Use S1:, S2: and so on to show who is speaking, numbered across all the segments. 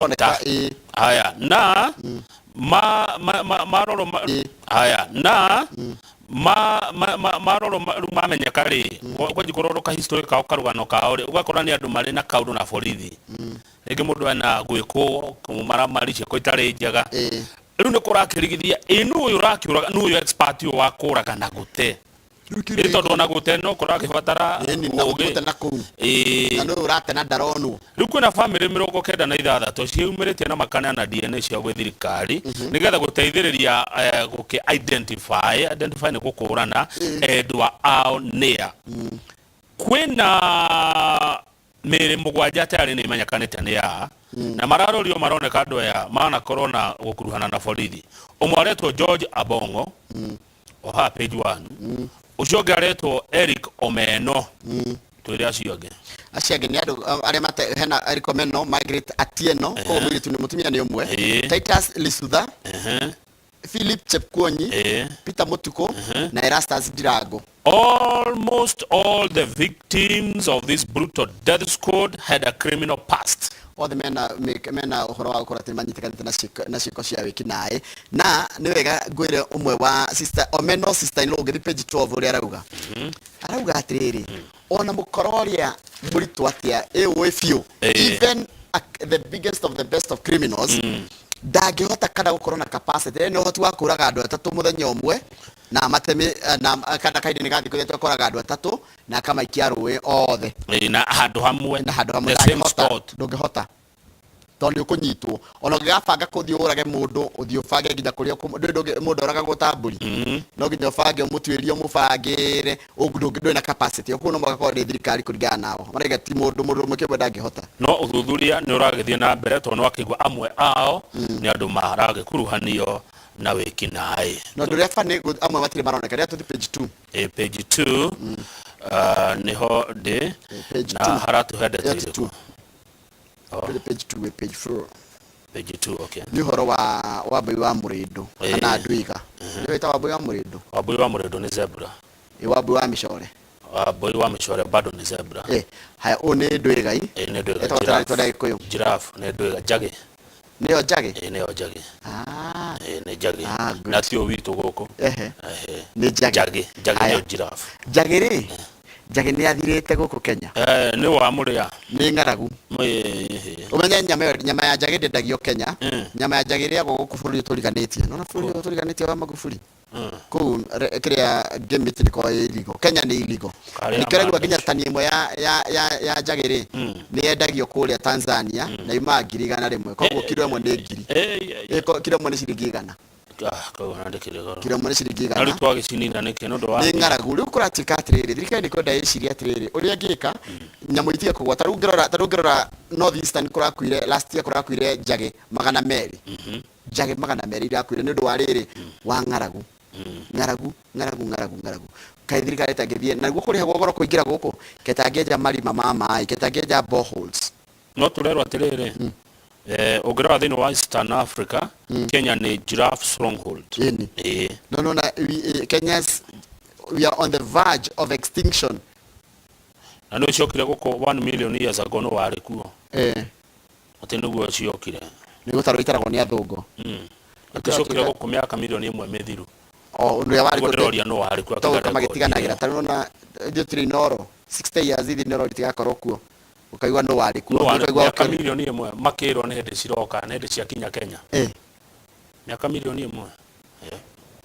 S1: Oneka ĩ.
S2: Haya na ma ma ma marorwo haya na ma ma ma marorwo rĩu mamenyeka rĩ, kwanji kũrorwo ka history kao, karũgano kao rĩ, ũgakora nĩ andũ marĩ na kaũndũ na borithi. Rĩngĩ mũndũ ena gwĩkwo maramari, ciĩko itarĩ njega. Rĩu nĩ kũrakĩrigithia ĩ nũ ũyũ ũrakĩũraga, nũ ũyũ expert ũyũ wa kũraga na gũte?
S1: Rĩu kĩũria
S2: Ĩ tondũ ona gũte no kũrakĩbatara
S1: Ĩni, na
S2: ũgĩ.
S1: gũte na kũu. Na nũ ũrate na ndaronwo.
S2: Rĩu kwĩna bamĩrĩ 96 ciĩyumĩrĩtie na makaneana DNA ciao gwĩ thirikari nĩgetha gũteithĩrĩria gũkĩ identify, identify nĩ gũkũrana, endwa ao nĩa. Kwĩna mĩĩrĩ 7 tayarĩ nĩ imenyekanĩte nĩ aa, na mararorio maroneka andũ aya manakorwo na gũkuruhana na borithi. Ũmwe aretwo George Abong'o, o haha page 1. Ũcio ũngĩ aretwo Eric Omeno. Twĩre acio angĩ.
S1: Acio angĩ nĩ andũ arĩa mate hena Eric Omeno, Margaret Atieno, koguo mũirĩtu nĩ mũtumia nĩ ũmwe. Titus Lisutha, Philip Chepkwonyi, Peter Mutuku na Erastus Ndirango.
S2: Almost all the victims of this brutal death squad had a criminal past.
S1: Othe mena ũhoro wa gũkorwo atĩ nĩmanyitĩkanĩte na ciĩko cia wĩkinaĩ. Na nĩ wega ngwĩre ũmwe wa sister Omeno, sister in law, ũngĩthiĩ page 12 ũrĩa arauga, arauga atĩrĩrĩ, ona mũkora ũrĩa mũritũ atĩa ĩũĩ biũ, even the biggest of the best of criminals ndangĩhota kana gũkorwo na capacity, nĩ ũhoti wa kũraga andũ atatũ mũthenya ũmwe na amateme na kana kahinda-inĩ ga thikũ 3 akoraga andũ atatũ na akamaikia rũĩ othe.
S2: Ĩĩ, na handũ hamwe.
S1: Na handũ hamwe.
S2: The same
S1: Ndangĩhota.
S2: spot.
S1: Ndũngĩhota tondũ nĩ ũkũnyitwo. Ona ũngĩgabanga kũthiĩ ũrage mũndũ, ũthiĩ ũbange nginya kũrĩa mũndũ oragagwo ta mbũri, no nginya ũbange, ũmũtuĩrie, ũmũbangĩre. Ndũrĩ na capacity. Koguo no mũhaka korwo nĩ thirikari kũringana nao maraiga ti mũndũ, mũndũ ũmwe kĩũmbe ndangĩhota.
S2: No ũthuthuria nĩ ũragĩthiĩ na mbere tondũ nĩ wakĩigua amwe ao nĩ andũ maragĩkuruhanio na wĩkinaĩ.
S1: Na ũndũ ũrĩa funny, amwe matirĩ maroneka. Rĩrĩa tũthiĩ page 2.
S2: Ĩ, page 2 nĩho ndĩ.
S1: Page
S2: Na
S1: 2.
S2: haratũhe ndeto
S1: Ĩyo ti
S2: irĩkũ?
S1: 2.
S2: Oh.
S1: Tũrĩ page 2, wĩ page 4.
S2: Page 2, okay.
S1: Nĩ ũhoro wa wambui wa mũrĩndũ kana ndwiga. Nĩ wĩta wambui wa mũrĩndũ?
S2: Wambui wa mũrĩndũ nĩ zebra.
S1: Ĩ, wambui wa mĩcore?
S2: Wambui wa mĩcore bado nĩ zebra.
S1: Ĩ, haya, ũyũ nĩ ndwigai.
S2: Ĩ, nĩ ndwiga.
S1: Ĩtagwo tena rĩtwa rĩa Gĩkũyũ.
S2: Giraffe nĩ ndwiga, njagĩ.
S1: Nĩyo njagĩ?
S2: Ĩ, nĩyo njagĩ.
S1: Ah.
S2: Ĩ, nĩ njagĩ.
S1: Ah, good.
S2: Na ti ũyũ witũ gũkũ.
S1: Ehe.
S2: Ehe.
S1: Nĩ njagĩ.
S2: Njagĩ, njagĩ
S1: Haya.
S2: nĩyo giraffe.
S1: Njagĩ rĩ, njagĩ nĩ yathirĩte gũkũ Kenya.
S2: Eh, nĩ wa mũrĩa.
S1: Nĩ ng'aragu. Ũmenye nyama ĩyo, nyama ya njagĩ ndĩendagio Kenya. Nyama ya njagĩ ĩrĩagwo gũkũ bũrũri ũyũ tũriganĩtie. Nona bũrũri ũyũ tũriganĩtie wa Magufuli. Kũu kĩrĩa game ĩkoragwo ĩ illegal. Kenya nĩ illegal.
S2: Karĩa
S1: Nĩkĩo ũraigua
S2: mandũ.
S1: nginya tani ĩmwe ya njagĩ rĩ, nĩ yendagio kũrĩa Tanzania na yumaga 100,000. Koguo kiro ĩmwe nĩ ngiri. Kiro ĩmwe nĩ ciringi 100.
S2: Ah, koguo na ndĩkĩrĩ goro.
S1: Kiro ĩmwe nĩ ciringi
S2: Na
S1: 100.
S2: rĩu twagĩcinina nĩkĩ nĩ ũndũ wa
S1: Nĩ ng'aragu. Rĩu kũratuĩka atĩrĩrĩ, thirikari nĩ kwenda ĩcirie atĩrĩrĩ, ũrĩa ĩngĩka nyamũ itige kũgwa. Ta rĩu ũngĩrora North Eastern kũrakuire last year, kũrakuire njagĩ 200. Njagĩ 200 irakuire nĩ ũndũ wa rĩrĩ, wa ng'aragu. Ng'aragu, ng'aragu, ng'aragu, ng'aragu. Kaĩ thirikari ĩtangĩthiĩ naguo kũrĩhagwo goro kũingĩra gũkũ, ketangĩenja marima ma maĩ, ketangĩenja boreholes?
S2: No tũrerwo atĩrĩrĩ, ũngĩrora thĩinĩ wa Eastern Africa, Kenya nĩ giraffe stronghold.
S1: Ĩni.
S2: Ĩĩ.
S1: No, na Kenya's, we are on the verge of extinction.
S2: Na nĩ ciokire gũkũ 1 million years ago, no warĩ kuo? Atĩ nĩguo ciokire.
S1: Nĩ gũtarwo itaragwo nĩ athũngũ.
S2: Atĩ ciokire gũkũ mĩaka 1 milioni mĩthiru.
S1: O ũndũ ũrĩa warĩ
S2: Nĩguo
S1: kuo.
S2: Ndĩroria no warĩ kuo.
S1: Tondũ
S2: akĩiga
S1: magĩtiganagĩra
S2: record
S1: ta rĩu ona ithuĩ tũrĩ Inooro, 60 years ithuĩ Inooro rĩtigakorwo kuo, ũkaigua nũ warĩ kuo.
S2: No warĩ
S1: Ũkaigua
S2: mĩaka 1 milioni makĩrwo nĩ hĩndĩ ciroka, nĩ hĩndĩ ciakinya Kenya. Mĩaka 1 milioni.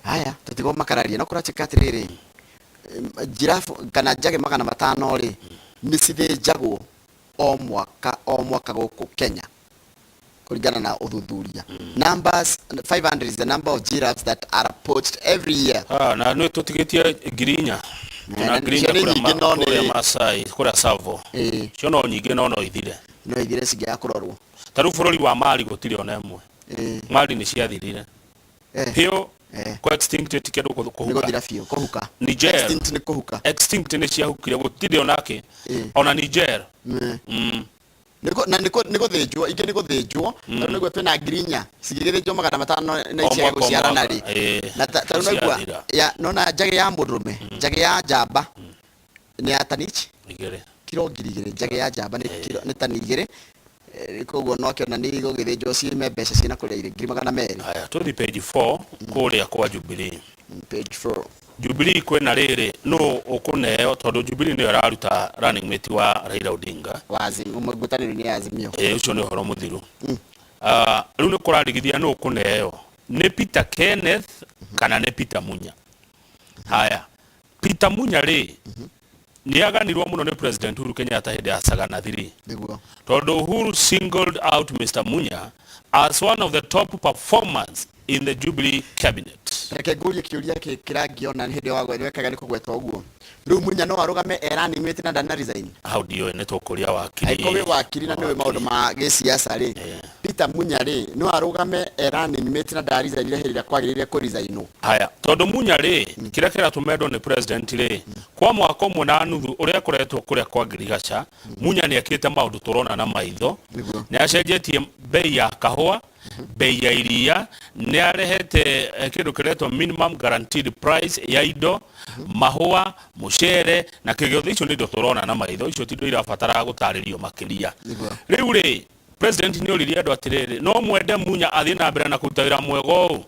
S1: Haya, tũtigwo makararia no kũratuĩka atĩrĩrĩ, giraffe kana njagĩ 500 rĩ, nĩ cithĩnjagwo o mwaka o mwaka gũkũ Kenya kũringana na ũthuthuria. Numbers 500 is the number of giraffes that are poached every year.
S2: Ah, na nĩ tũtigĩtie 4,000.
S1: Na
S2: Tuna 4,000
S1: icio nĩ
S2: kũrĩa
S1: nyingĩ, no nĩ
S2: kũrĩa Masai, kũrĩa Tsavo. Cio no nyingĩ no no ithire.
S1: No ithire cingĩaga kũrorwo.
S2: Ta rĩu bũrũri wa Mali gũtirĩ ona ĩmwe. Mali nĩ ciathirire biũ. Kwa extinct ti kĩndũ
S1: nĩ
S2: kũhuka.
S1: Gũthira biũ, kũhuka.
S2: Niger.
S1: Extinct nĩ kũhuka.
S2: Extinct nĩ ciahukire, gũtirĩ onake. Ona Niger.
S1: Na nĩ gũthĩnjwo, ingĩ nĩ gũthĩnjwo. Tarĩu nĩguo twĩna 4,000 cingĩgĩthĩnjwo 500 na
S2: O
S1: iciage
S2: mwaka, o
S1: gũciarana
S2: mwaka.
S1: rĩ.
S2: Ĩĩ.
S1: Na tarĩu naigua
S2: Ciathira.
S1: ya nona njagĩ ya mũndũrũme, njagĩ ya njamba nĩ ya tani ici
S2: 2.
S1: Kiro 2,000. Njagĩ ya njamba nĩ kiro, nĩ tani 2. Koguo no akĩona nĩ igũgĩthĩnjwo ciime mbeca ciĩna kũrĩa irĩ 200,000.
S2: Haya, tũthi page 4 kũrĩa kwa Jubilee.
S1: Page 4.
S2: Jubilee kwĩna rĩrĩ, nũ ũkũneo, tondũ Jubilee nĩyo ĩraruta running mate wa Raila Odinga.
S1: Wa ngwatanĩro-inĩ ya Azimio.
S2: Ĩ, ũcio nĩ ũhoro mũthiru. Ah, rĩu nĩ kũrarigithia nũ ũkũneo, nĩ Peter Kenneth kana nĩ Peter Munya. Haya, Peter Munya rĩ, nĩ aganirwo mũno nĩ President Uhuru Kenyatta hĩndĩ ya Sagana 3.
S1: Nĩguo.
S2: Tondũ Uhuru singled out Mr. Munya as one of the top performers in the Jubilee cabinet.
S1: Reke ngũrie kĩũria kĩrangiona hĩndĩ ĩyo wekaga nĩ kũgweta ũguo. Rĩu Munya no arũgame e running mate na ndana resign?
S2: Hau ndiũĩ, nĩ tũkũria wakiri.
S1: Angĩkorwo wĩ wakiri na nĩũĩ maũndũ ma gĩsiasa rĩ, Peter Munya rĩ, no arũgame e running mate na ndaresignire hĩndĩ ĩrĩa kwagĩrĩire kũresignwo?
S2: Haya, tondũ Munya rĩ, kĩrĩa kĩratũmendwo nĩ president rĩ, kwa mwaka ũmwe na nuthu ũrĩa akoretwo kũrĩa kwa Ngirigaca, Munya nĩ ekĩte maũndũ tũrona na maitho. Nĩ acenjetie bei ya kahũa, bei ya iria, nĩ arehete kĩndũ kĩretwo minimum guaranteed price ya indo, mahũa, mũcere na kĩgĩothe. Icio nĩ indo tũrona na maitho, icio ti indo irabatara gũtarĩrio makĩria. Rĩu rĩ, president nĩ oririe andũ atĩrĩrĩ, no mwende Munya athiĩ na mbere na kũruta wĩra mwega ũũ?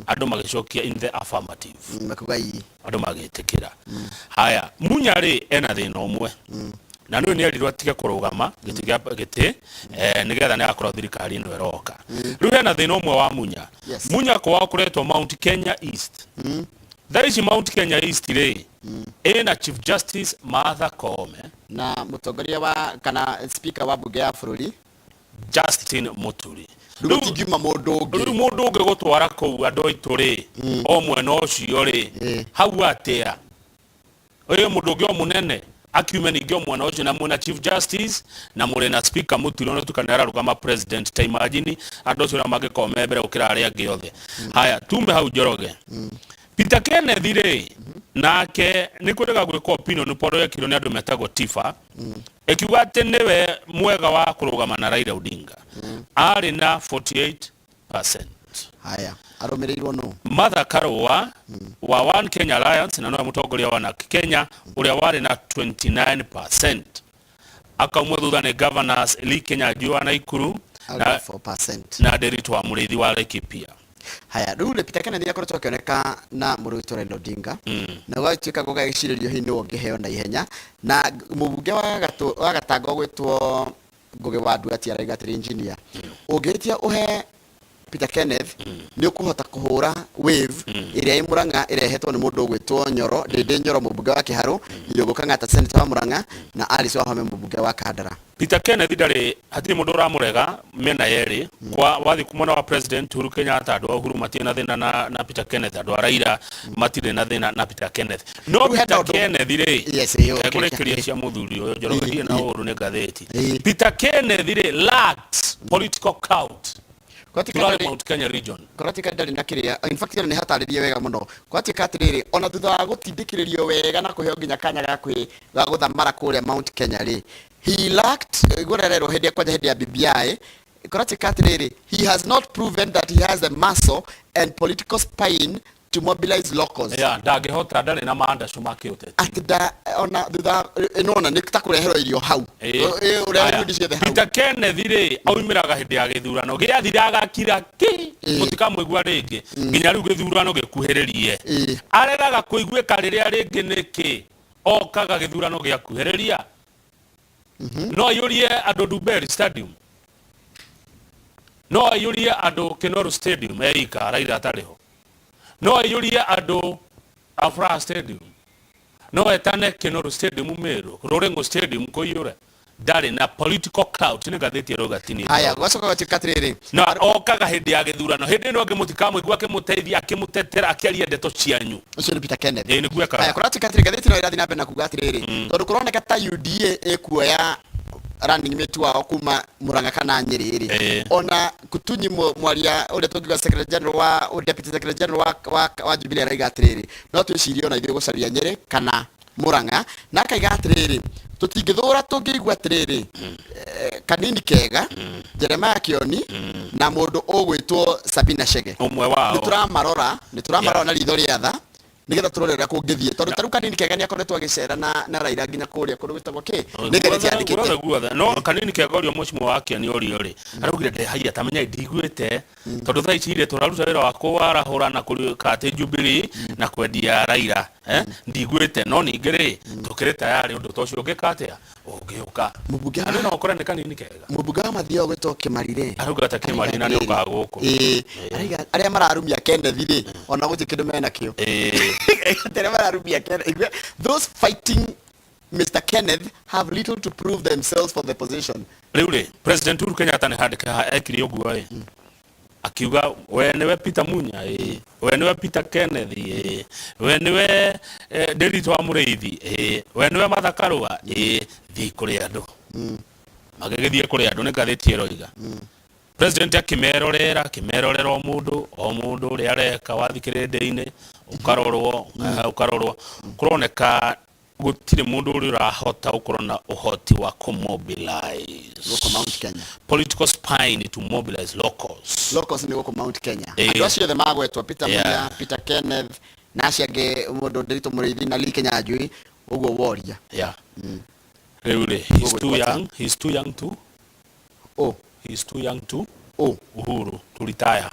S2: Andũ magĩcokia in the affirmative.
S1: Makuga ii.
S2: Andũ magĩtĩkĩra. Haya, Munya rĩ, ena thĩna ũmwe, na nĩwe nĩ erirwo atige kũrũgama gĩtĩ gĩa gĩtĩ, nĩgetha nĩ agakorwo thirikari ĩno ĩroka. Rĩu hena thĩna ũmwe wa Munya. Munya kwao kũretwo Mount Kenya East. Thaa ici Mount Kenya East rĩ, ĩna Chief Justice Martha Koome
S1: na mũtongoria wa kana speaker wa bunge ya bũrũri
S2: Justin Muturi.
S1: Rĩu gũtingiuma mũndũ ũngĩ.
S2: Rĩu mũndũ ũngĩ gũtwara kũu andũ aitũ rĩ, o mwena ũcio rĩ, hau atĩa ũyũ mũndũ ũngĩ o mũnene akiume ningĩ o mwena ũcio, na mwena Chief Justice na mũrĩ na speaker Muturi, ona tuka nĩ ararũgama president, ta imagine andũ acio ũrĩa mangĩkorwo me mbere gũkĩra arĩa angĩ othe. Haya, tumbe hau Njoroge. Peter Kenneth rĩ, nake nĩ kwendeka gwĩka opinion poll yekirwo nĩ andũ metagwo Tifa, ĩkiuga atĩ nĩwe mwega wa kũrũgama na Raila Odinga, arĩ na 48%.
S1: Haya, arũmĩrĩirwo nũ?
S2: Martha Karua wa One Kenya Alliance, na nowe mũtongoria wa NARC Kenya, ũrĩa warĩ na 29%. Akaumwo thutha nĩ governors Lee Kinyanjui wa Naikuru na,
S1: 4%.
S2: na Nderitu wa Mũrĩithi wa Laikipia.
S1: Haya, rĩu rĩ, Peter Kenneth akoretwo akĩoneka na mũrũitũ Raila Odinga, na gũgatuĩka gũgagĩcirĩrio hihi nĩwe ũngĩheo na ihenya, na mũmbunge wa wa Gatanga ũgwĩtwo Ngũgĩ wa Nduati arauga atĩrĩ, engineer, ũngĩhĩtia ũhe Peter Kenneth, nĩ ũkũhota kũhũra wave ĩrĩa ĩ Murang'a ĩrehetwo nĩ mũndũ ũgwĩtwo Nyoro Ndĩndĩ Nyoro, mũmbunge wa Kĩharũ, Irũngũ Kang'ata, senator wa Murang'a, na Alice Wahome, mũmbunge wa Kandara.
S2: Peter Kenneth ndarĩ, hatirĩ mũndũ ũramũrega mĩena yerĩ. Kwa wathi mwena wa President Uhuru Kenyatta, andũ a Uhuru matirĩ na thĩna na Peter Kenneth, andũ a Raila matirĩ na thĩna na Peter Kenneth, no
S1: Rĩu hena
S2: Peter
S1: ũndũ-
S2: Kenneth rĩ,
S1: Yes, ĩyo,
S2: ekũrĩkĩria cia mũthuri ũyũ Njoroge, ndirĩ na ũru nĩ ngathĩti.
S1: Ĩĩ.
S2: Peter Kenneth rĩ, lacks political clout
S1: Gwatuĩka
S2: turarĩ
S1: ndarĩ-
S2: Mount Kenya region.
S1: Kũratuĩka ndarĩ na kĩrĩa, in fact nĩ hatarĩrie wega mũno. Gwatuĩka atĩrĩrĩ, ona thutha wa gũtindĩkĩrĩrio wega na kũheo nginya kanya ga kwĩ ga gũthamara kũrĩa Mount Kenya rĩ, he lacked gũrererwo hĩndĩ ya kwanja hĩndĩ ya BBI. Kũratuĩka atĩrĩrĩ, he has not proven that he has the muscle and political spine to mobilize locals.
S2: Yeah, ndangĩhota, ndarĩ na mandacũ ma kĩũteti.
S1: Atĩ nda ona thutha nona nĩ ta kũreherwo irio hau.
S2: Ĩĩ.
S1: Ũrĩa
S2: Haya.
S1: ikundi ciothe hau.
S2: Peter Kenneth rĩ, aumĩraga hĩndĩ ya gĩthurano, gĩathira agakira ki, mũtikamũigua rĩngĩ nginya rĩu gĩthurano gĩkuhĩrĩrie. Aregaga kũiguĩka rĩrĩa rĩngĩ nĩkĩ? Okaga gĩthurano gĩakuhĩrĩria. No aiyũrie andũ Ndumberi Stadium, no aiyũrie andũ Kinoru Stadium eika Raila atarĩ ho, no aiyũrie andũ Afraha Stadium, no etane Kinoru Stadium, Meru Ruring'u Stadium kũiyũre. Ndarĩ na political clout, nĩ ngathĩti ĩrauga tini.
S1: Haya, gwacoka gwatuĩka atĩrĩrĩ,
S2: Na okaga hĩndĩ ya gĩthurano, hĩndĩ ĩno ĩngĩ mũtikamũigua akĩmũteithia, akĩmũtetera, akĩaria ndeto cianyu.
S1: Ũcio nĩ Peter Kenneth.
S2: Ĩĩ, nĩguo ekaga.
S1: Haya, kũratuĩka atĩrĩ, ngathĩti no ĩrathiĩ na mbere na kuga atĩrĩrĩ, tondũ kũroneka ta UDA ĩkuoya running mate wao kuma Murang'a kana Nyĩrĩ rĩ, ona Kutunyi mwaria ũrĩa tũngiuga secretary general wa deputy secretary general wa Jubilee araiga atĩrĩrĩ, no twĩcirie ona ithuĩ gũcaria Nyĩrĩ kana Murang'a, na akaiga atĩrĩrĩ, tũtingĩthũra tũngĩigua atĩrĩrĩ, kanini kega Jeremiah Kioni na mũndũ ũgwĩtwo Sabina Chege
S2: ũmwe wao.
S1: Nĩ tũramarora, nĩ tũramarora na ritho rĩa tha. Nigetha turore uria kũngĩthiĩ, tondũ ta rĩu Kanini Kega nĩ akoretwo agĩcera na Raila nginya kũrĩa kũndũ gwĩtagwo kĩ nĩ ngathĩti yandĩkĩte.
S2: Guothe guothe, no Kanini Kega ũrĩa mũcimo wa Kĩani ũrĩa rĩ araugire ndehaiya ta menyai ndiguĩte, tondũ thaa ici rĩ tũraruta wĩra wa kũwarahũra na kũrĩka atĩ Jubilee na kwendia Raila, eh? Ndiguĩte, no ningĩ rĩ tũkĩrĩ tayarĩ ũndũ ta ũcio ũngĩka atĩa ũngĩũka.
S1: Mũmbunge
S2: Na no ũkore nĩ Kanini Kega.
S1: Mũmbunge wa Mathioya gwĩtwo Kĩmari rĩ
S2: Arauga ta Kĩmari na nĩ ũkaga gũkũ.
S1: Ĩĩ, arauga arĩa mararumia Kenneth rĩ, ona gũtirĩ kĩndũ mena kĩo. Arĩa mararumia Kenneth, igua, those fighting Mr. Kenneth have little to prove themselves for the position.
S2: Rĩu rĩ President Uhuru Kenyatta nĩ handĩke haha ekire ũguo ĩ akiuga, we nĩwe Peter Munya, ĩ we nĩwe Peter Kenneth, ĩ we nĩwe Ndĩritũ wa Mũrĩithi, ĩ we nĩwe Martha Karũa, ĩ thiĩ kũrĩ andũ. Magĩgĩthiĩ kũrĩ andũ, nĩ ngathĩti ĩroiga president akĩmerorera akĩmerorera o mũndũ o mũndũ ũrĩa areka wathi kĩrĩndĩ-inĩ, ũkarorwo ũkarorwo, kũroneka gũtirĩ mũndũ ũrĩa ũrahota gũkorwo na ũhoti wa kũmobilize
S1: Gũkũ Mount Kenya.
S2: Political spine to mobilize locals.
S1: Locals nĩ gũkũ Mount Kenya. Andũ acio othe magwetwo, Peter Munya, Peter Kenneth na acio angĩ, mũndũ Ndĩritũ Mũrĩithi na Lee Kinyanjui, ũguo woria.
S2: Yeah, rĩu rĩ he's too young, he's too young to
S1: Oh.
S2: He's too young to
S1: Oh.
S2: Uhuru to retire.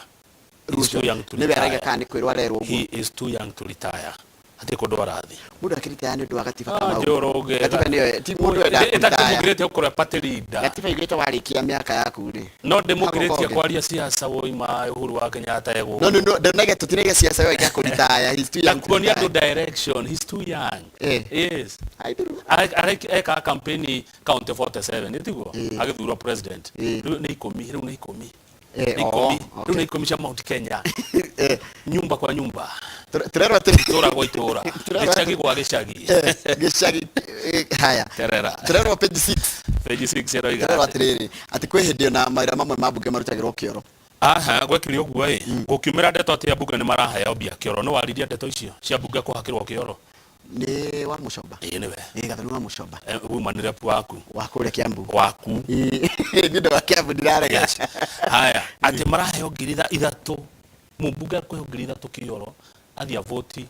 S2: He's too young to
S1: Nĩwe araiga
S2: retire.
S1: kana nĩ kwĩrwo arerwo ũguo?
S2: He is too young to retire, hatirĩ kũndũ arathiĩ.
S1: Mũndũ akĩritaya nĩ ũndũ wa gatiba.
S2: Ah,
S1: Kamau.
S2: Njoroge.
S1: Gatiba nĩyo ti mũndũ wendaga kũritaya.
S2: Ĩtakĩmũgirĩtie gũkorwo party leader.
S1: Gatiba iguĩte warĩkia mĩaka yaku rĩ.
S2: No ndĩmũgirĩtie
S1: Hagokonge.
S2: kwaria siasa woima Uhuru wa Kenyatta egũ
S1: No no no, ndonage tũtinaiga ciaca yo ĩka kũritaya. He's too young to
S2: kuonia andũ
S1: retire.
S2: direction. He's too young. Yes.
S1: Aithuru.
S2: Eka campaign county 47 nĩtiguo agĩthurwo president. Rĩu nĩ 10, rĩu nĩ 10. Nĩ 10. Rĩu nĩ 10 cia Mount Kenya, nyumba kwa nyumba.
S1: Tũrerwo atĩ
S2: itũra gwa itũra, gĩcagi gwa gĩcagi.
S1: Gĩcagi, haya.
S2: Terera.
S1: Tũrerwo page 6.
S2: Page 6 ĩroiga
S1: Tũrerwo
S2: atĩ
S1: atĩrĩrĩ, atĩ kwĩ hĩndĩ ona mawĩra mamwe ma mbunge marutagĩrwo kĩoro.
S2: Aha, gwekire ũguo ĩ gũkiumĩra ndeto atĩ ambunge nĩ maraheo mbia kĩoro. Nĩ waririe ndeto icio cia mbunge kũhakĩrwo kĩoro?
S1: Nĩ wa Mũcomba.
S2: Ĩĩ, nĩwe.
S1: Ĩ Gathoni wa Mũcomba.
S2: Umanire waku.
S1: Wa kũrĩa Kiambu.
S2: Waku.
S1: Nĩ ũndũ wa Kiambu ndirarega.
S2: Yes. Haya, atĩ maraheo 3,000, mũmbunge akũheo 3,000 kĩoro athiĩ avoti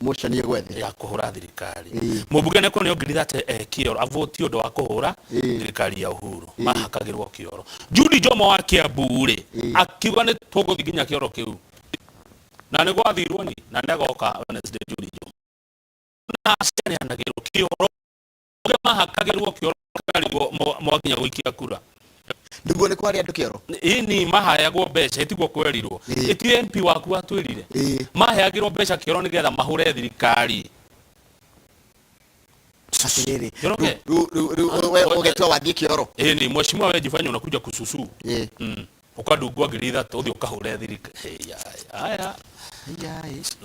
S1: motion ĩgwethe
S2: ya kũhũra thirikari. Mũmbunge nĩ kũneo 3,000 kĩoro avoti ũndũ wa kũhũra thirikari ya Uhuru. Mahakagĩrwo kĩoro. Judy Jomo wa Kiambu rĩ akiuga nĩ tũgũthiĩ nginya kĩoro kĩu na nĩ gwathirwo ni na nĩ agoka Wednesday. Judy Jomo na acianeanagĩrwo kĩoro, mahakagĩrwo kĩoro karigwo mwakinya gũikia kura.
S1: Nĩguo nĩ kwarĩ andũ kĩoro.
S2: Ĩni mahayagwo mbeca, ĩtiguo kwerirwo? Ĩti MP waku atwĩrire maheagĩrwo mbeca kĩoro nĩgetha mahũre thirikari.
S1: Atĩrĩrĩ.
S2: Njoroge.
S1: Rĩu we ũgetua wathiĩ kĩoro.
S2: Ĩni mheshimiwa, we jifanye unakuja kususu, ũkandungwa 3,000 ũthiĩ ũkahũre thirikari. Haya,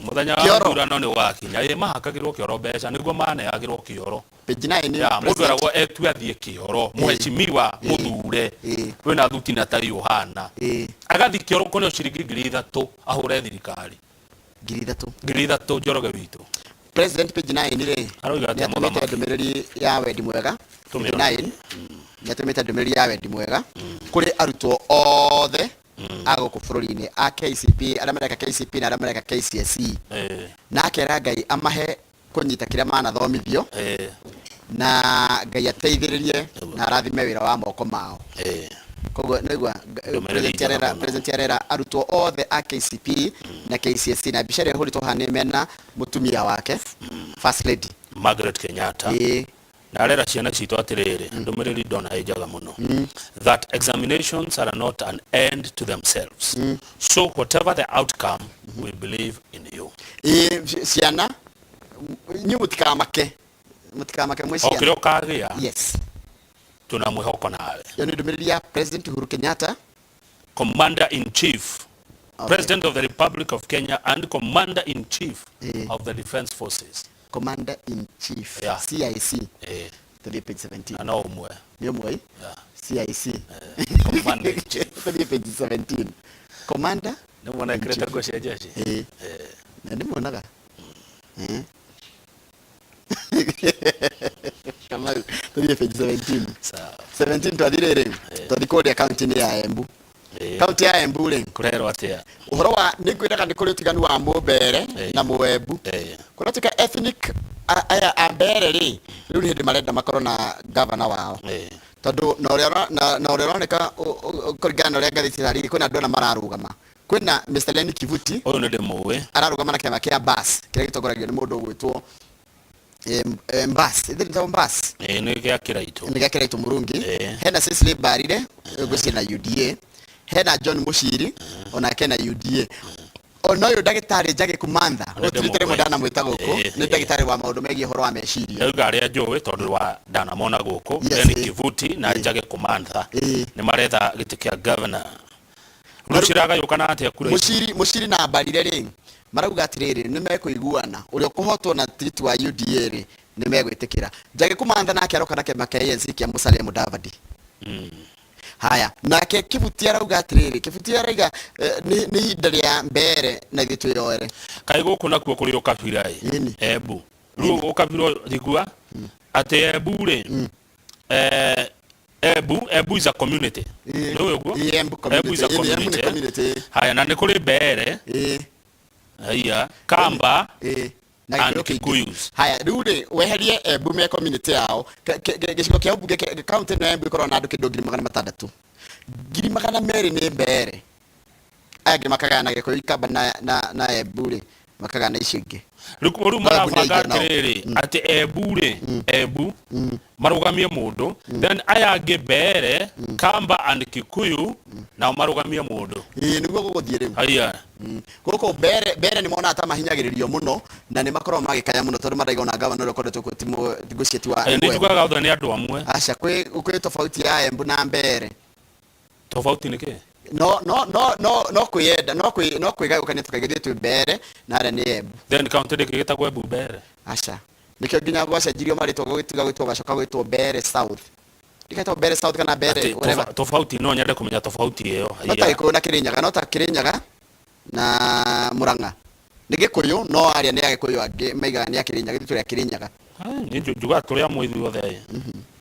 S2: mũthenya wa
S1: Kĩoro.
S2: ithurano nĩ wakinya, ĩ mahakagĩrwo kĩoro mbeca nĩguo maneagĩrwo kĩoro.
S1: Page 9.
S2: Ya mũndũ eragwo etue athiĩ kĩoro, mheshimiwa mũthure wĩna thuti na tai ũhana, agathiĩ kĩoro kũneo ciringi 3,000 ahũre thirikari.
S1: 3,000.
S2: 3,000, Njoroge witũ.
S1: President page 9 rĩ
S2: Arauga atĩa
S1: nĩ atũmĩte
S2: mũthamaki?
S1: ndũmĩrĩri ya wendi mwega. Page
S2: Tũmĩone.
S1: 9 nĩ atũmĩte ndũmĩrĩri ya wendi mwega kũrĩ arutwo othe a gũkũ bũrũri-inĩ a KCP, arĩa mareka KCP na arĩa mareka KCSE, na akera Ngai amahe kũnyita kĩrĩa manathomithio, na Ngai ateithĩrĩrie na arathime wĩra wa moko mao. Koguo nĩgua
S2: Ndũmĩrĩri
S1: president
S2: njega
S1: arera
S2: mũno.
S1: President arera arutwo othe a KCP na KCSE, na mbica ĩrĩa ĩhũrĩtwo haha nĩ mena mũtumia wake, first lady.
S2: Margaret Kenyatta. Na arera ciana citũ atĩrĩrĩ, ndũmĩrĩri ndona ĩ njega mũno, that examinations are not an end to themselves, so whatever the outcome, we believe in you.
S1: Ĩĩ, ciana inyuĩ mũtikamake, mũtikamake mwĩ
S2: O
S1: ciana.
S2: kĩrĩa ũkagĩa, tuna mwĩhoko nawe.
S1: Ĩyo nĩ ndũmĩrĩri ya President Uhuru Kenyatta.
S2: Commander in chief, President of the Republic of Kenya and commander in chief of the defense forces.
S1: Commander in chief. CIC. Tũthiĩ page 17.
S2: Na no ũmwe.
S1: Nĩ ũmwe. CIC.
S2: Commander in chief.
S1: Tũthiĩ page 17, commander
S2: Nĩ mwona ekĩrĩte nguo cia jeshi.
S1: Ĩĩ, na ndĩmuonaga. Kamau, tũthiĩ page 17.
S2: Sawa.
S1: 17, twathi rĩrĩ, twathi kũrĩa kaunti-inĩ ya Embu. Kaunti ya Embu rĩ,
S2: Kũrerwo atĩa?
S1: Ũhoro wa nĩ ngwĩraga nĩ kũrĩ ũtiganu wa Mũmbere na Mũembu. Kũratuĩka ethnic aya a Mbere rĩ, rĩu nĩ hĩndĩ marenda makorwo na gavana wao. Tondũ na ũrĩa na ũrĩa ũroneka kũringana na ũrĩa ngathĩti ĩtarĩirie, kwĩna andũ ana mararũgama. Kwĩna Mr. Lenny Kivuti.
S2: Ũyũ nĩ ndĩmũĩ.
S1: Ararũgama na kĩama kĩa BAS kĩrĩa gĩtongoragio nĩ mũndũ ũgwĩtwo Mbas. Ithe nĩtagwo Mbas?
S2: Ĩĩ, nĩ gĩa Kĩraitũ.
S1: Nĩ gĩa Kĩraitũ Mũrungi. Hena Cecily Mbarire, ngwĩciria na UDA. Hena John Mũciri, onake na UDA. Ona ũyũ ndagĩtarĩ Njagi Kumantha,
S2: Nĩ
S1: ũtirĩte rĩmwe
S2: ndĩmũĩ.
S1: ndanamwĩta gũkũ, nĩ ndagĩtarĩ wa maũndũ megiĩ ũhoro wa meciria.
S2: Ndauga arĩa njũĩ tondũ wa ndanamona gũkũ.
S1: Yes,
S2: Lenny Kivuti na Njagi Kumantha nĩ maretha gĩtĩ kĩa governor.
S1: Na
S2: Rĩu
S1: rĩu
S2: ciragayũkana atĩa kura ici?
S1: Mũciri na Mbarire rĩ, marauga atĩrĩrĩ, nĩ mekũiguana, ũrĩa ũkũhotwo na tigiti wa UDA rĩ, nĩ megwĩtĩkĩra. Njagi Kumantha nake aroka na kĩama kĩa ANC kĩa Musalia Mudavadi. Haya, nake Kibuti arauga atĩrĩrĩ, Kibuti arauga nĩ ihinda rĩa Mbere na ithuĩ twĩyoere.
S2: Kaĩ gũkũ nakuo kũrĩ ũkabira ĩ?
S1: Ĩni.
S2: Embu. Rĩu ũkabira njigua atĩ Embu rĩ, Embu is a community. Nĩ ũĩ ũguo?
S1: Ĩĩ, Embu
S2: Embu is a
S1: community. Ĩni, Embu nĩ
S2: community.
S1: community.
S2: Haya, na nĩ kũrĩ Mbeere, haya, Kamba
S1: Na
S2: and
S1: Gĩkũyũ kĩingĩ.
S2: Kikuyus.
S1: Haya, rĩu rĩ, weherie Embu me community yao. Gĩcigo kĩa ũmbunge county ĩno ya Embu ĩkoragwo na andũ kĩndũ 600,000. 200,000 nĩ Mbeere. Aya angĩ makagayana Gĩkũyũ, Ikamba na Embu rĩ, makagayana icio ingĩ.
S2: Rĩu rĩu
S1: No Embu nĩ
S2: marabanga
S1: aingĩ onao.
S2: atĩrĩrĩ, atĩ Embu rĩ, Embu marũgamie mũndũ, then aya angĩ Mbeere, Kamba and Kikuyu nao marũgamie mũndũ.
S1: Ĩĩ, nĩguo gũgũthiĩ rĩu.
S2: Haya.
S1: Gũkũ Mbere nĩ monaga ta mahinyagĩrĩrio mũno na nĩ makoragwo magĩkaya mũno tondũ maraiga ona gavana ũrĩa ũkoretwo kuo ti ngwĩciria ti wa
S2: Nĩ
S1: Embu.
S2: njugaga othe nĩ andũ amwe.
S1: Aca, kwĩ tofauti ya Embu na Mbere.
S2: Tofauti nĩ kĩ?
S1: No no no no no kwĩyenda, no kwĩ no kwĩgayũkania tũkaiga ithuĩ twĩ Mbere na arĩa nĩ Embu.
S2: Then county ndĩkĩ gĩtagwo Embu Mbere?
S1: Aca. Nĩkĩo nginya gwacenjirio marĩtwa gũgĩtiga gwĩtwo gacoka gwĩtwo Mbere South. Ndikaitwo Mbere South kana Mbere
S2: Atĩ
S1: whatever.
S2: Tofauti no nyende kũmenya tofauti ĩyo.
S1: No ta Gĩkũyũ na Kĩrĩnyaga, no ta Kĩrĩnyaga na Mũrang'a. Nĩ Gĩkũyũ no arĩa nĩ Agĩkũyũ angĩ maigaga nĩ a Kĩrĩnyaga, ithuĩ tũrĩ a Kĩrĩnyaga.
S2: Nĩ njugaga tũrĩ amwe ithuothe.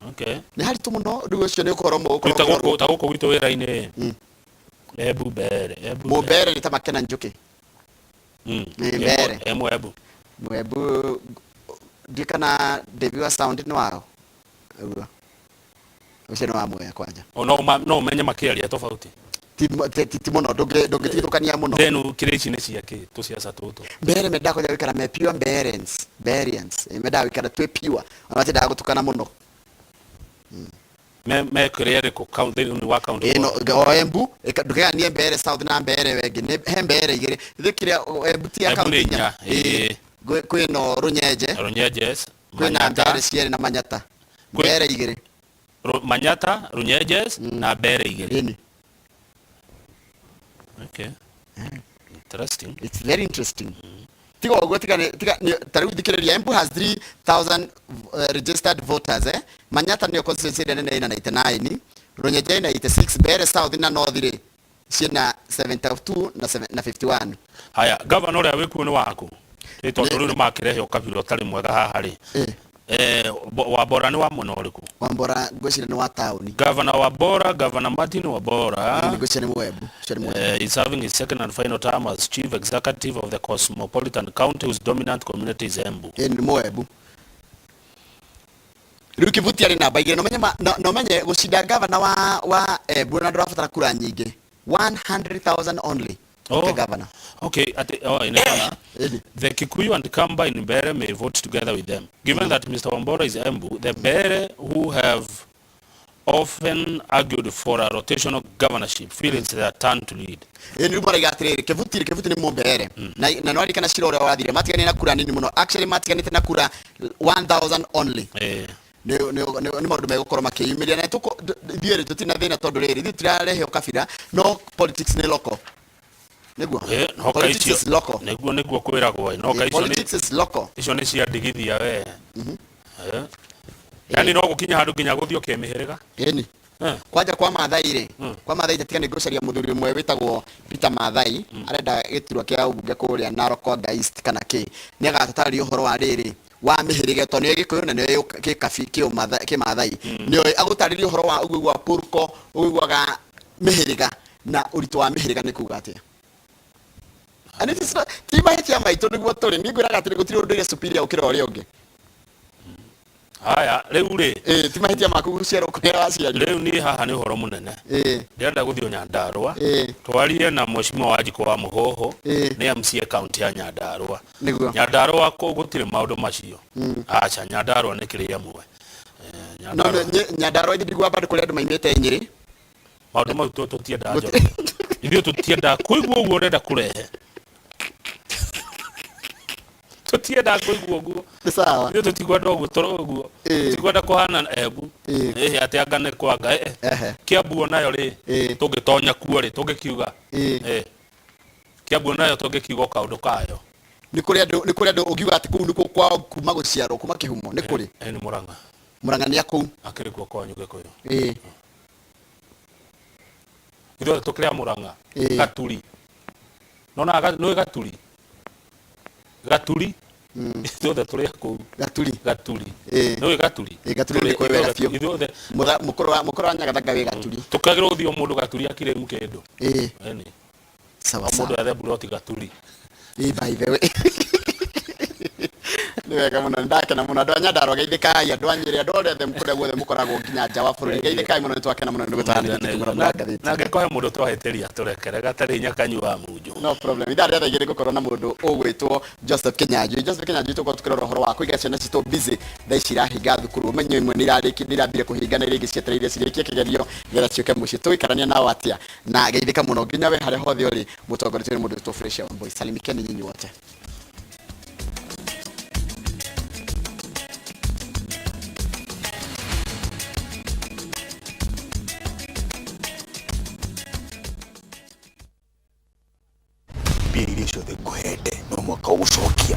S2: Okay.
S1: Nĩ haritũ mũno rĩu ũcio nĩ ũkorwo
S2: Rĩu ta gũkũ ta gũkũ gwitũ wĩra-inĩ. Embu Mbere, Embu.
S1: Mũmbere nĩ ta Makena Njũkĩ. Nĩ Mbere.
S2: Embu.
S1: Mwembu ndiũ kana Devi wa sound nĩ wao. Ũguo. Ũcio nĩ wa Mwea kwanja.
S2: O no no ũmenye makĩaria tofauti.
S1: Ti mũno ndũngĩtigithũkania mũno.
S2: Then kĩrĩa ici nĩ cia kĩ tũciaca tũtũ.
S1: Mbere mendaga kũnja gũikara me pure Mberens. Mberians. Mendaga gũikara twĩ pure. Ona matiendaga gũtukana mũno.
S2: Me kĩrĩa ĩrĩkũ thĩinĩ wa county?
S1: Ĩno o Embu ndũkeganie Mbere South na Mbere wengĩ nĩ he Mbere igĩrĩ. Ithuĩ kĩrĩa Embu ti ya
S2: Embu nĩ
S1: county inya.
S2: inya, ĩĩ.
S1: Kwĩno Rũnyenje.
S2: Runyenjes,
S1: Kwĩna
S2: Manyata.
S1: Mbere cierĩ na Manyata. Mbere igĩrĩ.
S2: Manyata, Runyenjes na Mbere igĩrĩ.
S1: Ĩni.
S2: Okay. Interesting.
S1: It's very interesting. Tiga ũguo tiga tiga ta rĩu thikĩrĩria Embu has 3000 registered voters eh. Manyata nĩyo constituency ĩrĩa nene ĩna 99, Runyenje ĩna 86, Mbere South na North rĩ ciĩna 72 na na 51.
S2: Haya, gavana ũrĩa wĩkuo nĩ waku? Ĩ tondũ rĩu nĩ makĩrehe ũkabira ũtarĩ mwega haha rĩ. Wambora nĩ wa mwena ũrĩkũ?
S1: Wambora ngwĩciria nĩ wa taũni.
S2: Gavana Wambora, Gavana Martin Wambora.
S1: Ngwĩciria nĩ Mwembu. Ũcio nĩ Mwembu.
S2: Is serving his second and final term as chief executive of the cosmopolitan county whose dominant community is Embu.
S1: Nĩ Mwembu. Rĩu Kivuti arĩ namba igĩrĩ. Na ũmenye gũcinda gavana wa Embu na ndũrabatara kura nyingĩ. 100,000 only.
S2: Oh.
S1: Okay, governor.
S2: Okay, at oh, in Ghana,
S1: Edi.
S2: the Kikuyu and Kamba in Mbere may vote together with them. Given that Mr. Wambora is Embu, the Mbere who have often argued for a rotational governorship feel it's their turn to lead.
S1: Ĩ nĩ maraiga atĩrĩrĩ, Kivuti nĩ Mũmbere. Na nĩwarikana cira ũrĩa wathire matiganĩte na kura nini mũno, actually matiganĩte na kura 1000 only. Nĩ maũndũ megũkorwo makĩyumĩria na ithuĩ rĩ tũtirĩ na thĩna tondũ rĩrĩ ithuĩ tũtirarehe ũkabira, no politics nĩ local. Nĩguo?
S2: No ka
S1: Politics
S2: icio
S1: is local.
S2: Nĩguo kwĩragwo, no ka icio nĩ
S1: Politics is local.
S2: Icio nĩ cia ndigithia we. Yaani no gũkinya handũ nginya gũthiĩ ũkĩmĩhĩrĩga.
S1: Ĩni. Kwanja kwa Maathai rĩ, kwa Maathai tiga nĩ ngũcaria mũthuri ũmwe wĩtagwo Peter Maathai, arenda gĩturwa kĩa ũmbunge kũrĩa Narok Wanga East kana kĩ. Nĩ agatũtarĩria ũhoro wa rĩrĩ wa mĩhĩrĩga tondũ nĩoĩ Gĩkũyũ na nĩoĩ Kĩmaathai. Nĩoĩ agũtarĩria ũhoro wa ũguo wa Purko, ũiguaga mĩhĩrĩga na ũritũ wa mĩhĩrĩga nĩ kuga atĩa. And it is not ti mahĩtia maitũ nĩguo tũrĩ. Niĩ ngwĩraga atĩrĩ, gũtirĩ ũndũire superior gũkĩra ũrĩa ũngĩ.
S2: Haya, rĩu rĩ,
S1: Ĩĩ, ti mahĩtia maku gũciarwo kũrĩa waciarirwo.
S2: Rĩu niĩ haha nĩ ũhoro mũnene. Ndĩrenda gũthiĩ o Nyandarũa, twarie na mheshimiwa Wanjikũ wa Mũhũhũ, nĩ MCA kaunti ya Nyandarũa. Nyandarũa kũ gũtirĩ maũndũ macio. Aca, Nyandarũa nĩ kĩrĩ ĩmwe.
S1: No
S2: Nyandarũa.
S1: Nyandarũa ithuĩ ndiguaga bado kũrĩ andũ maimĩte Nyĩrĩ.
S2: Maũndũ mau tũtiendaga, Njoroge. Ithuĩ tũtiendaga kũigua ũguo ũrenda kũrehe. Tũtiendaga kũigua ũguo.
S1: Nĩ sawa.
S2: Ithuĩ tũtikwenda ũguo tũrĩ ũguo. Tũtikwenda kũhana Embu. Ĩhĩ, atĩ anga nĩ kwanga. Kiambu onayo rĩ, tũngĩtonya kuo rĩ, tũngĩkiuga. Kiambu onayo tũngĩkiuga o kaũndũ kayo.
S1: Nĩ kũrĩ andũ, nĩ kũrĩ andũ ũngiuga atĩ kũu nĩkuo kwao kuma gũciarwo, kuma kĩhumo, nĩ kũrĩ?
S2: Nĩ Mũrang'a.
S1: Mũrang'a nĩ a kũu?
S2: Akĩrĩ kuo kwanyu Gĩkũyũ. Ithuothe tũkĩrĩ a Mũrang'a. Gaturi. Nona nĩũĩ Gaturi? Gaturi? Ithuothe tũrĩ a kũu.
S1: Gaturi.
S2: Gaturi. Nĩũĩ Gaturi?
S1: Ĩĩ, Gaturi nĩ kũĩ wega biũ.
S2: Ithuothe.
S1: Mũkũrũ wa Nyagathanga wĩ Gaturi.
S2: Tũkagĩrwo gũthiĩ o mũndũ Gaturi akire kĩndũ. Ĩni.
S1: Sawa
S2: O mũndũ
S1: sawa.
S2: ethe mburoti Gaturi.
S1: Ĩĩ, by the way. Nĩ wega mũno, nĩ ndakena mũno. Andũ a Nyandarũa geithĩkai, andũ a Nyĩrĩ, andũ othe kũrĩa guothe mũkoragwo nginya nja wa bũrũri. Geithĩkai mũno, nĩ twakena mũno nĩ gũtaranĩria tũkĩmũra
S2: Na
S1: ngathĩti.
S2: Na angĩkorwo he mũndũ twahĩtĩria tũrekere gatarĩ nyakanyua munju.
S1: No problem. Ithaa rĩa thaa 2 ngũkorwo na mũndũ ũgwĩtwo Joseph Kinyanjui. Joseph Kinyanjui tũkorwo tũkĩrora ũhoro wa kũiga ciana citũ busy thaa ici irahinga thukuru. Ũmenye imwe nĩ irambire kũhinga na iria ingĩ cietereire cirĩkie kĩgerio nĩgetha ciũke mũciĩ. Tũgũikarania nao atĩa? Na geithĩka mũno nginya we harĩa hothe ũrĩ, mũtongoretio nĩ mũndũ wĩtwo Fresh Wambui. Salimikeni nyinyi wote.
S3: Mbia iria ciothe ngũhete no mwaka ũgũcokia.